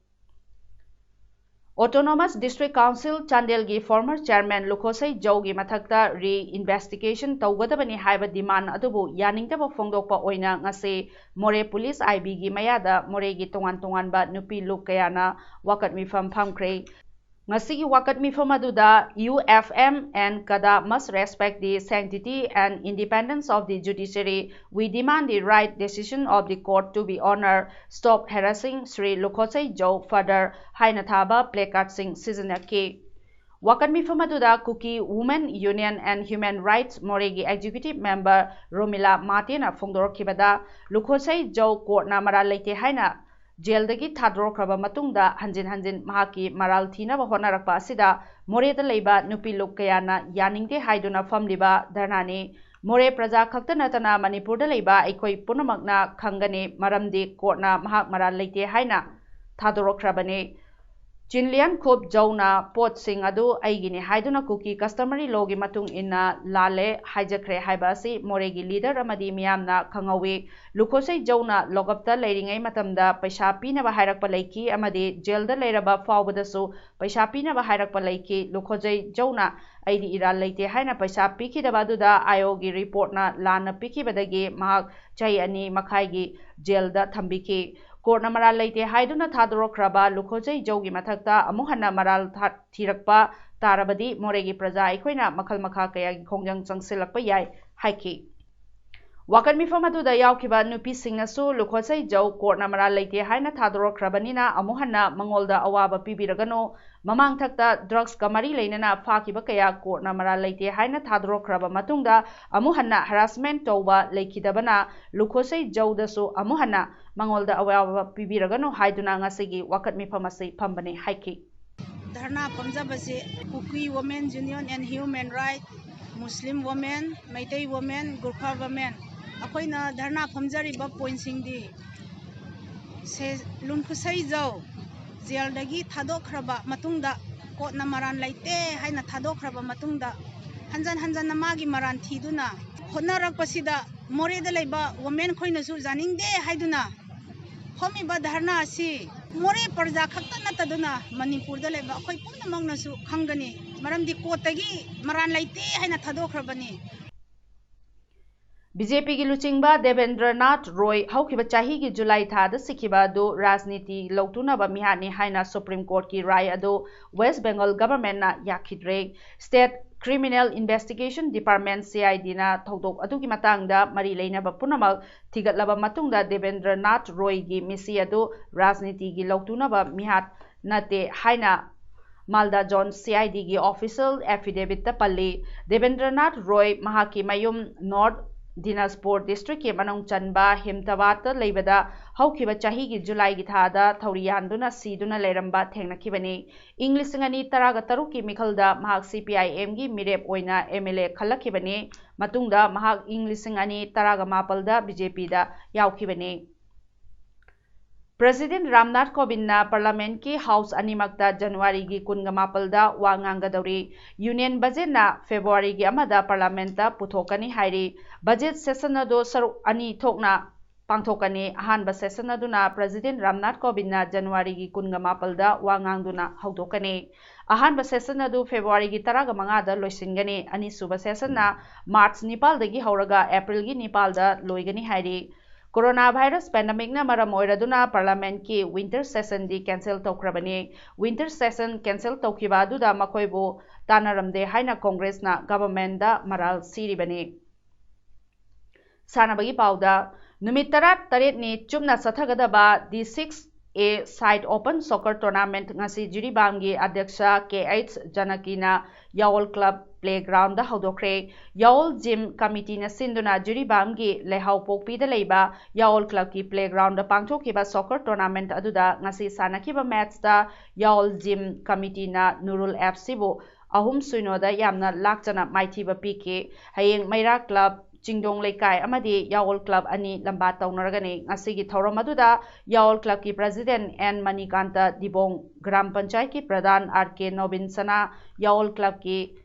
Autonomous District Council ꯆꯥꯟꯗꯦꯜꯒꯤ former chairman ꯂꯨꯈꯣꯁꯩ ꯖꯧꯒꯤ ꯃꯊꯛꯇ re-investigation ꯇꯧꯒꯗꯕꯅꯤ ꯍꯥꯏꯕ demand ꯑꯗꯨꯕꯨ ꯌꯥꯅꯤꯡꯗꯕ ꯐꯣꯡꯗꯣꯛꯄ ꯑꯣꯏꯅ ꯉꯁꯤ ꯃꯣꯔꯦ police I B ꯒꯤ ꯃꯌꯥꯗ ꯃꯣꯔꯦꯒꯤ ꯇꯣꯉꯥꯟ ꯇꯣꯉꯥꯟꯕ ꯅꯨꯄꯤ ꯂꯨꯞ ꯀꯌꯥꯅ ꯋꯥꯀꯠ ꯃꯤꯐꯝ ꯐꯝꯈ꯭ꯔꯦ꯫ ꯉꯁꯤꯒꯤ ꯋꯥꯀꯠ ꯃꯤꯐꯝ ꯑꯗꯨꯗ U F M and CADA must respect the sanctity and independence of the judiciary. We demand the right decision of the court to be honored. Stop harassing Shri Lukhosei Jou further ꯍꯥꯏꯅ ꯊꯥꯕ placard ꯁꯤꯡ ꯁꯤꯖꯤꯟꯅꯈꯤ꯫ ꯋꯥꯀꯠ ꯃꯤꯐꯝ ꯑꯗꯨꯗ Kuki Women Union and Human Rights ꯃꯣꯔꯦꯒꯤ executive member Romila ꯃꯥꯇꯦꯅ ꯐꯣꯡꯗꯣꯔꯛꯈꯤꯕꯗ, ꯂꯨꯈꯣꯁꯩ ꯖꯧ court ꯅ ꯃꯔꯥꯜ ꯂꯩꯇꯦ ꯍꯥꯏꯅ jail ꯗꯒꯤ ꯊꯥꯗꯣꯔꯛꯈ꯭ꯔꯕ ꯃꯇꯨꯡꯗ ꯍꯟꯖꯤꯟ ꯍꯟꯖꯤꯟ ꯃꯍꯥꯛꯀꯤ ꯃꯔꯥꯜ ꯊꯤꯅꯕ ꯍꯣꯠꯅꯔꯛꯄ ꯑꯁꯤꯗ ꯃꯣꯔꯦꯗ ꯂꯩꯕ ꯅꯨꯄꯤ ꯂꯨꯞ ꯀꯌꯥꯅ ꯌꯥꯅꯤꯡꯗꯦ ꯍꯥꯏꯗꯨꯅ ꯐꯝꯂꯤꯕ ꯙꯔꯅꯥꯅꯤ꯫ ꯃꯣꯔꯦ ꯄ꯭ꯔꯖꯥ ꯈꯛꯇ ꯅꯠꯇꯅ ꯃꯅꯤꯄꯨꯔꯗ ꯂꯩꯕ ꯑꯩꯈꯣꯏ ꯄꯨꯝꯅꯃꯛꯅ ꯈꯪꯒꯅꯤ, ꯃꯔꯝꯗꯤ court ꯅ ꯃꯍꯥꯛ ꯃꯔꯥꯜ ꯂꯩꯇꯦ ꯍꯥꯏꯅ ꯊꯥꯗꯣꯔꯛꯈ꯭ꯔꯕꯅꯤ꯫ ꯆꯤꯟꯂꯤꯌꯥꯟꯈꯨꯞ ꯖꯧꯅ ꯄꯣꯠꯁꯤꯡ ꯑꯗꯨ ꯑꯩꯒꯤꯅꯤ ꯍꯥꯏꯗꯨꯅ ꯀꯨꯀꯤ customary law ꯒꯤ ꯃꯇꯨꯡ ꯏꯟꯅ ꯂꯥꯜꯂꯦ ꯍꯥꯏꯖꯈ꯭ꯔꯦ ꯍꯥꯏꯕ ꯑꯁꯤ ꯃꯣꯔꯦꯒꯤ leader ꯑꯃꯗꯤ ꯃꯤꯌꯥꯝꯅ ꯈꯪꯍꯧꯋꯤ꯫ ꯂꯨꯈꯣꯁꯩ ꯖꯧꯅ ꯂꯣꯛꯑꯞꯇ ꯂꯩꯔꯤꯉꯩ ꯃꯇꯝꯗ ꯄꯩꯁꯥ ꯄꯤꯅꯕ ꯍꯥꯏꯔꯛꯄ ꯂꯩꯈꯤ ꯑꯃꯗꯤ jail ꯗ ꯂꯩꯔꯕ ꯐꯥꯎꯕꯗꯁꯨ ꯄꯩꯁꯥ ꯄꯤꯅꯕ ꯍꯥꯏꯔꯛꯄ ꯂꯩꯈꯤ꯫ ꯂꯨꯈꯣꯁꯩ ꯖꯧꯅ ꯑꯩꯗꯤ ꯏꯔꯥꯜ ꯂꯩꯇꯦ ꯍꯥꯏꯅ ꯄꯩꯁꯥ ꯄꯤꯈꯤꯗꯕ ꯑꯗꯨꯗ I O ꯒꯤ report ꯅ ꯂꯥꯟꯅ ꯄꯤꯈꯤꯕꯗꯒꯤ ꯃꯍꯥꯛ ꯆꯍꯤ ꯑꯅꯤ ꯃꯈꯥꯏꯒꯤ jail ꯗ ꯊꯝꯕꯤꯈꯤ꯫ Court ꯅ ꯃꯔꯥꯜ ꯂꯩꯇꯦ ꯍꯥꯏꯗꯨꯅ ꯊꯥꯗꯣꯔꯛꯈ꯭ꯔꯕ ꯂꯨꯈꯣꯖꯩ ꯖꯧꯒꯤ ꯃꯊꯛꯇ ꯑꯃꯨꯛ ꯍꯟꯅ ꯃꯔꯥꯜ ꯊꯥ-, ꯊꯤꯔꯛꯄ ꯇꯥꯔꯕꯗꯤ ꯃꯣꯔꯦꯒꯤ ꯄ꯭ꯔꯖꯥ ꯑꯩꯈꯣꯏꯅ ꯃꯈꯜ ꯃꯈꯥ ꯀꯌꯥꯒꯤ ꯈꯣꯡꯖꯪ ꯆꯪꯁꯤꯜꯂꯛꯄ ꯌꯥꯏ ꯍꯥꯏꯈꯤ꯫ ꯋꯥꯀꯠ ꯃꯤꯐꯝ ꯑꯗꯨꯗ ꯌꯥꯎꯈꯤꯕ ꯅꯨꯄꯤꯁꯤꯡꯅꯁꯨ ꯂꯨꯈꯣꯠꯁꯩ ꯖꯧ ꯀꯣꯔꯠꯅ ꯃꯔꯥꯜ ꯂꯩꯇꯦ ꯍꯥꯏꯅ ꯊꯥꯗꯣꯔꯛꯈ꯭ꯔꯕꯅꯤꯅ ꯑꯃꯨꯛ ꯍꯟꯅ ꯃꯉꯣꯟꯗ ꯑꯋꯥꯕ ꯄꯤꯕꯤꯔꯒꯅꯨ, ꯃꯃꯥꯡꯊꯛꯇ ꯗ꯭ꯔꯒꯁꯀ ꯃꯔꯤ ꯂꯩꯅꯅ ꯐꯥꯈꯤꯕ ꯀꯌꯥ ꯀꯣꯔꯠꯅ ꯃꯔꯥꯜ ꯂꯩꯇꯦ ꯍꯥꯏꯅ ꯊꯥꯗꯣꯔꯛꯈ꯭ꯔꯕ ꯃꯇꯨꯡꯗ ꯑꯃꯨꯛ ꯍꯟꯅ ꯍꯔꯥꯁꯃꯦꯟ ꯇꯧꯕ ꯂꯩꯈꯤꯗꯕꯅ ꯂꯨꯈꯣꯠꯁꯩ ꯖꯧꯗꯁꯨ ꯑꯃꯨꯛ ꯍꯟꯅ ꯃꯉꯣꯟꯗ ꯑꯋꯥꯕ ꯄꯤꯕꯤꯔꯒꯅꯨ ꯍꯥꯏꯗꯨꯅ ꯉꯁꯤꯒꯤ ꯋꯥꯀꯠ ꯃꯤꯐꯝ ꯑꯁꯤ ꯐꯝꯕꯅꯤ ꯍꯥꯏꯈꯤ꯫ ꯙꯔꯅꯥ ꯐꯝꯖꯕꯁꯤ Kuki Women Union and Human Right, Muslim Women, Meitei Women, Gurkha Women, ꯑꯩꯈꯣꯏꯅ ꯙꯔꯅꯥ ꯐꯝꯖꯔꯤꯕ ꯄꯣꯏꯟꯁꯤꯡꯗꯤ ꯁꯦ ꯂꯨꯟꯈꯨꯁꯩꯖꯧ ꯖꯦꯜꯗꯒꯤ ꯊꯥꯗꯣꯛꯈ꯭ꯔꯕ ꯃꯇꯨꯡꯗ, ꯀꯣꯔꯠꯅ ꯃꯔꯥꯟ ꯂꯩꯇꯦ ꯍꯥꯏꯅ ꯊꯥꯗꯣꯛꯈ꯭ꯔꯕ ꯃꯇꯨꯡꯗ, ꯍꯟꯖꯟ ꯍꯟꯖꯟꯅ ꯃꯥꯒꯤ ꯃꯔꯥꯟ ꯊꯤꯗꯨꯅ ꯍꯣꯠꯅꯔꯛꯄꯁꯤꯗ, ꯃꯣꯔꯦꯗ ꯂꯩꯕ ꯋꯣꯃꯦꯟ ꯈꯣꯏꯅꯁꯨ ꯌꯥꯅꯤꯡꯗꯦ ꯍꯥꯏꯗꯨꯅ ꯐꯝꯃꯤꯕ ꯙꯔꯅꯥ ꯑꯁꯤ ꯃꯣꯔꯦ ꯄ꯭ꯔꯖꯥ ꯈꯛꯇ ꯅꯠꯇꯗꯨꯅ ꯃꯅꯤꯄꯨꯔꯗ ꯂꯩꯕ ꯑꯩꯈꯣꯏ ꯄꯨꯝꯅꯃꯛꯅꯁꯨ ꯈꯪꯒꯅꯤ, ꯃꯔꯝꯗꯤ ꯀꯣꯔꯠꯇꯒꯤ ꯃꯔꯥꯟ ꯂꯩꯇꯦ ꯍꯥꯏꯅ ꯊꯥꯗꯣꯛꯈ꯭ꯔꯕꯅꯤ꯫ ꯕꯤ ꯖꯦ ꯄꯤꯒꯤ ꯂꯨꯆꯤꯡꯕ ꯗꯦꯕꯦꯟꯗ꯭ꯔꯅꯥꯊ ꯔꯣꯏ ꯍꯧꯈꯤꯕ ꯆꯍꯤꯒꯤ ꯖꯨꯂꯥꯏ ꯊꯥꯗ ꯁꯤꯈꯤꯕ ꯑꯗꯨ ꯔꯥꯖꯅꯤꯇꯤ ꯂꯧꯇꯨꯅꯕ ꯃꯤꯍꯥꯠꯅꯤ ꯍꯥꯏꯅ ꯁꯨꯄ꯭ꯔꯤꯝ ꯀꯣꯔꯠꯀꯤ ꯔꯥꯏ ꯑꯗꯨ ꯋꯦꯁ ꯕꯦꯡꯒꯜ ꯒꯚꯔꯟꯃꯦꯟꯠꯅ ꯌꯥꯈꯤꯗ꯭ꯔꯦ꯫ State criminal investigation department, C I ꯗꯤꯅ ꯊꯧꯗꯣꯛ ꯑꯗꯨꯒꯤ ꯃꯇꯥꯡꯗ ꯃꯔꯤ ꯂꯩꯅꯕ ꯄꯨꯝꯅꯃꯛ ꯊꯤꯒꯠꯂꯕ ꯃꯇꯨꯡꯗ ꯗꯦꯕꯦꯟꯗ꯭ꯔꯅꯥꯊ ꯔꯣꯏꯒꯤ ꯃꯤꯁꯤ ꯑꯗꯨ ꯔꯥꯖꯅꯤꯇꯤꯒꯤ ꯂꯧꯇꯨꯅꯕ ꯃꯤꯍꯥꯠ ꯅꯠꯇꯦ ꯍꯥꯏꯅ ꯃꯥꯜꯗꯥ ꯖꯣꯟ ꯁꯤ ꯑꯥꯏ ꯗꯤꯒꯤ ꯑꯣꯐꯤꯁꯤꯌꯦꯜ ꯑꯦꯐꯤꯗꯦꯕꯤꯠꯇ ꯄꯜꯂꯤ꯫ ꯗꯦꯕꯦꯟꯗ꯭ꯔꯅꯥꯊ ꯔꯣꯏ ꯃꯍꯥꯛꯀꯤ ꯃꯌꯨꯝ ꯅꯣꯔꯊ ꯗꯤꯅꯥꯖꯄꯨꯔ ꯗꯤꯁꯇ꯭ꯔꯤꯛꯀꯤ ꯃꯅꯨꯡ ꯆꯟꯕ ꯍꯤꯝꯇꯥꯕꯥꯗꯇ ꯂꯩꯕꯗ ꯍꯧꯈꯤꯕ ꯆꯍꯤꯒꯤ ꯖꯨꯂꯥꯏꯒꯤ ꯊꯥꯗ ꯊꯧꯔꯤ ꯌꯥꯟꯗꯨꯅ ꯁꯤꯗꯨꯅ ꯂꯩꯔꯝꯕ ꯊꯦꯡꯅꯈꯤꯕꯅꯤ꯫ ꯏꯪ ꯂꯤꯁꯤꯡ ꯑꯅꯤ ꯇꯔꯥꯒ ꯇꯔꯨꯛꯀꯤ ꯃꯤꯈꯜꯗ ꯃꯍꯥꯛ ꯁꯤ ꯄꯤ ꯑꯥꯏ ꯑꯦꯝꯒꯤ ꯃꯤꯔꯦꯞ ꯑꯣꯏꯅ ꯑꯦꯝ ꯑꯦꯜ ꯑꯦ ꯈꯜꯂꯛꯈꯤꯕꯅꯤ꯫ ꯃꯇꯨꯡꯗ ꯃꯍꯥꯛ ꯏꯪ ꯂꯤꯁꯤꯡ ꯑꯅꯤ ꯇꯔꯥꯒ ꯃꯥꯄꯜꯗ ꯕꯤ ꯖꯦ ꯄꯤꯗ ꯌꯥꯎꯈꯤꯕꯅꯤ꯫ ꯄ꯭ꯔꯦꯁꯤꯗꯦꯟꯠ ꯔꯥꯝꯅꯥꯊ ꯀꯣꯕꯤꯟꯗꯅ ꯄꯥꯔꯂꯥꯃꯦꯟꯠꯀꯤ ꯍꯥꯎꯁ ꯑꯅꯤꯃꯛꯇ ꯖꯅꯋꯥꯔꯤꯒꯤ ꯀꯨꯟꯒ ꯃꯥꯄꯜꯗ ꯋꯥ ꯉꯥꯡꯒꯗꯧꯔꯤ꯫ ꯌꯨꯅꯤꯌꯟ ꯕꯖꯦꯠꯅ ꯐꯦꯕ꯭ꯔꯨꯋꯥꯔꯤꯒꯤ ꯑꯃꯗ ꯄꯥꯔꯂꯥꯃꯦꯟꯠꯇ ꯄꯨꯊꯣꯛꯀꯅꯤ ꯍꯥꯏꯔꯤ꯫ ꯕꯖꯦꯠ ꯁꯦꯁꯟ ꯑꯗꯨ ꯁꯔꯨꯛ ꯑꯅꯤ ꯊꯣꯛꯅ ꯄꯥꯡꯊꯣꯛꯀꯅꯤ꯫ ꯑꯍꯥꯟꯕ ꯁꯦꯁꯟ ꯑꯗꯨꯅ ꯄ꯭ꯔꯦꯁꯤꯗꯦꯟꯠ ꯔꯥꯝꯅꯥꯊ ꯀꯣꯕꯤꯟꯗꯅ ꯖꯅꯋꯥꯔꯤꯒꯤ ꯀꯨꯟꯒ ꯃꯥꯄꯜꯗ ꯋꯥ ꯉꯥꯡꯗꯨꯅ ꯍꯧꯗꯣꯛꯀꯅꯤ꯫ ꯑꯍꯥꯟꯕ ꯁꯦꯁꯟ ꯑꯗꯨ ꯐꯦꯕ꯭ꯔꯨꯋꯥꯔꯤꯒꯤ ꯇꯔꯥꯒ ꯃꯉꯥꯗ ꯂꯣꯏꯁꯤꯟꯒꯅꯤ꯫ ꯑꯅꯤꯁꯨꯕ ꯁꯦꯁꯟꯅ ꯃꯥꯔꯆ ꯅꯤꯄꯥꯜꯗꯒꯤ ꯍꯧꯔꯒ ꯑꯦꯄ꯭ꯔꯤꯜꯒꯤ ꯅꯤꯄꯥꯜꯗ ꯂꯣꯏꯒꯅꯤ ꯍꯥꯏꯔꯤ꯫ ꯀꯣꯔꯣꯅꯥ ꯚꯥꯏꯔꯁ ꯄꯦꯟꯗꯦꯃꯤꯛꯅ ꯃꯔꯝ ꯑꯣꯏꯔꯗꯨꯅ ꯄꯥꯔꯂꯥꯃꯦꯟꯠꯀꯤ ꯋꯤꯟꯇꯔ ꯁꯦꯁꯟꯗꯤ ꯀꯦꯟꯁꯦꯜ ꯇꯧꯈ꯭ꯔꯕꯅꯤ꯫ ꯋꯤꯟꯇꯔ ꯁꯦꯁꯟ ꯀꯦꯟꯁꯦꯜ ꯇꯧꯈꯤꯕ ꯑꯗꯨꯗ ꯃꯈꯣꯏꯕꯨ ꯇꯥꯟꯅꯔꯝꯗꯦ ꯍꯥꯏꯅ ꯀꯣꯡꯒ꯭ꯔꯦꯁꯅ ꯒꯚꯔꯟꯃꯦꯟꯠꯗ ꯃꯔꯥꯜ ꯁꯤꯔꯤꯕꯅꯤ꯫ ꯁꯥꯟꯅꯕꯒꯤ ꯄꯥꯎꯗ, ꯅꯨꯃꯤꯠ ꯇꯔꯥꯇꯔꯦꯠꯅꯤ ꯆꯨꯞꯅ ꯆꯠꯊꯒꯗꯕ D six A Side Open Soccer Tournament ꯉꯁꯤ ꯖꯤꯔꯤꯕꯥꯝꯒꯤ ꯑꯗ꯭ꯌꯛꯁ K H ꯖꯅꯀꯤꯅ ꯌꯥꯋꯣꯜ club playground ꯗ ꯍꯧꯗꯣꯛꯈ꯭ꯔꯦ꯫ ꯌꯥꯋꯣꯜ gym committee ꯅ ꯁꯤꯟꯗꯨꯅ ꯖꯤꯔꯤꯕꯥꯝꯒꯤ ꯂꯩꯍꯥꯎꯄꯣꯛꯄꯤꯗ ꯂꯩꯕ ꯌꯥꯋꯣꯜ club ꯀꯤ playground ꯗ ꯄꯥꯡꯊꯣꯛꯈꯤꯕ soccer tournament ꯑꯗꯨꯗ ꯉꯁꯤ ꯁꯥꯟꯅꯈꯤꯕ match ꯇ ꯌꯥꯋꯣꯜ gym committee ꯅ ꯅꯨꯔꯨꯜ F C ꯕꯨ ꯑꯍꯨꯝ ꯁꯤꯅꯣꯗ ꯌꯥꯝꯅ ꯂꯥꯛꯆꯅ ꯃꯥꯏꯊꯤꯕ ꯄꯤꯈꯤ꯫ ꯍꯌꯦꯡ ꯃꯩꯔꯥ club, ꯆꯤꯡꯗꯣꯡ ꯂꯩꯀꯥꯏ ꯑꯃꯗꯤ ꯌꯥꯋꯣꯜ club ꯑꯅꯤ ꯂꯝꯕꯥ ꯇꯧꯅꯔꯒꯅꯤ꯫ ꯉꯁꯤꯒꯤ ꯊꯧꯔꯝ ꯑꯗꯨꯗ ꯌꯥꯋꯣꯜ club ꯀꯤ president N ꯃꯅꯤꯀꯥꯟꯇ ꯗꯤꯕꯣꯡ, ꯒ꯭ꯔꯥꯝ ꯄꯟꯆꯥꯌꯠꯀꯤ ꯄ꯭ꯔꯙꯥꯟ R K ꯅꯣꯕꯤꯟꯁꯅꯥ, ꯌꯥꯋꯣꯜ club ꯀꯤ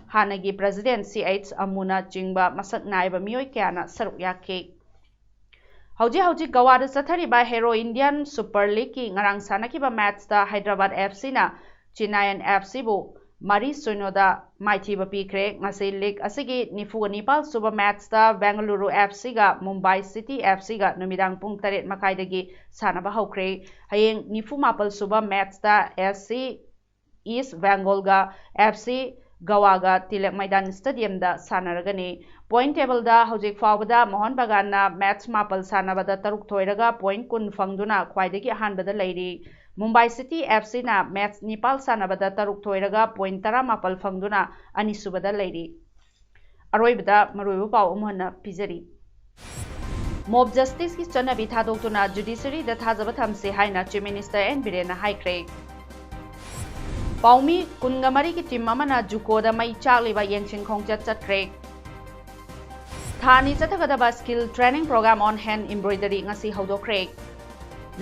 ꯍꯥꯟꯅꯒꯤ president C H ꯑꯃꯨꯅ ꯆꯤꯡꯕ ꯃꯁꯛ ꯅꯥꯏꯕ ꯃꯤꯑꯣꯏ ꯀꯌꯥꯅ ꯁꯔꯨꯛ ꯌꯥꯈꯤ꯫ ꯍꯧꯖꯤꯛ ꯍꯧꯖꯤꯛ ꯒꯋꯥꯗ ꯆꯠꯊꯔꯤꯕ Hero Indian Super League ꯀꯤ ꯉꯔꯥꯡ ꯁꯥꯟꯅꯈꯤꯕ match ꯇ Hyderabad F C ꯅ Chennaiyin F C ꯕꯨ ꯃꯔꯤ ꯁꯤꯅꯣꯗ ꯃꯥꯏꯊꯤꯕ ꯄꯤꯈ꯭ꯔꯦ꯫ ꯉꯁꯤ league ꯑꯁꯤꯒꯤ ꯅꯤꯐꯨꯒ ꯅꯤꯄꯥꯜ ꯁꯨꯕ match ꯇ Bengaluru F C ꯒ Mumbai City F C ꯒ ꯅꯨꯃꯤꯗꯥꯡ ꯄꯨꯡ ꯇꯔꯦꯠ ꯃꯈꯥꯏꯗꯒꯤ ꯁꯥꯟꯅꯕ ꯍꯧꯈ꯭ꯔꯦ꯫ ꯍꯌꯦꯡ ꯅꯤꯐꯨ ꯃꯥꯄꯜ ꯁꯨꯕ match ꯇ S C East Bengal ꯒ F C ꯒꯋꯥꯒ ꯇꯤꯂꯛ ꯃꯩꯗꯥꯟ stadium ꯗ ꯁꯥꯟꯅꯔꯒꯅꯤ꯫ Point table ꯗ ꯍꯧꯖꯤꯛ ꯐꯥꯎꯕꯗ ꯃꯣꯍꯟ ꯕꯒꯥꯟꯅ match ꯃꯥꯄꯜ ꯁꯥꯟꯅꯕꯗ ꯇꯔꯨꯛ ꯊꯣꯏꯔꯒ point ꯀꯨꯟ ꯐꯪꯗꯨꯅ ꯈ꯭ꯋꯥꯏꯗꯒꯤ ꯑꯍꯥꯟꯕꯗ ꯂꯩꯔꯤ꯫ Mumbai City F C ꯅ match ꯅꯤꯄꯥꯜ ꯁꯥꯟꯅꯕꯗ ꯇꯔꯨꯛ ꯊꯣꯏꯔꯒ point ꯇꯔꯥꯃꯥꯄꯜ ꯐꯪꯗꯨꯅ ꯑꯅꯤꯁꯨꯕꯗ ꯂꯩꯔꯤ꯫ ꯑꯔꯣꯏꯕꯗ ꯃꯔꯨꯑꯣꯏꯕ ꯄꯥꯎ ꯑꯃꯨꯛ ꯍꯟꯅ ꯄꯤꯖꯔꯤ꯫ Mob justice ꯀꯤ ꯆꯠꯅꯕꯤ ꯊꯥꯗꯣꯛꯇꯨꯅ judiciary ꯗ ꯊꯥꯖꯕ ꯊꯝꯁꯤ ꯍꯥꯏꯅ Chief Minister N ꯕꯤꯔꯦꯟꯅ ꯍꯥꯏꯈ꯭ꯔꯦ꯫ ꯄꯥꯎꯃꯤ ꯀꯨꯟꯒ ꯃꯔꯤꯒꯤ team ꯑꯃꯅ JUCO ꯗ ꯃꯩ ꯆꯥꯛꯂꯤꯕ ꯌꯦꯡꯁꯤꯟ ꯈꯣꯡꯆꯠ ꯆꯠꯈ꯭ꯔꯦ꯫ ꯊꯥ ꯑꯅꯤ ꯆꯠꯊꯒꯗꯕ skill training program on hand embroidery ꯉꯁꯤ ꯍꯧꯗꯣꯛꯈ꯭ꯔꯦ꯫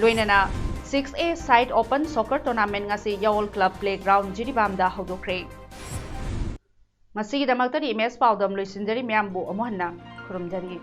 ꯂꯣꯏꯅꯅ six A Side Open Soccer Tournament ꯉꯁꯤ ꯌꯥꯋꯣꯜ club playground ꯖꯤꯔꯤꯕꯥꯝꯗ ꯍꯧꯗꯣꯛꯈ꯭ꯔꯦ꯫ ꯉꯁꯤꯒꯤꯗꯃꯛꯇꯗꯤ ꯏꯃꯦꯖ ꯄꯥꯎꯗꯝ ꯂꯣꯏꯁꯤꯟꯖꯔꯤ꯫ ꯃꯌꯥꯝꯕꯨ ꯑꯃꯨꯛ ꯍꯟꯅ ꯈꯨꯔꯨꯝꯖꯔꯤ꯫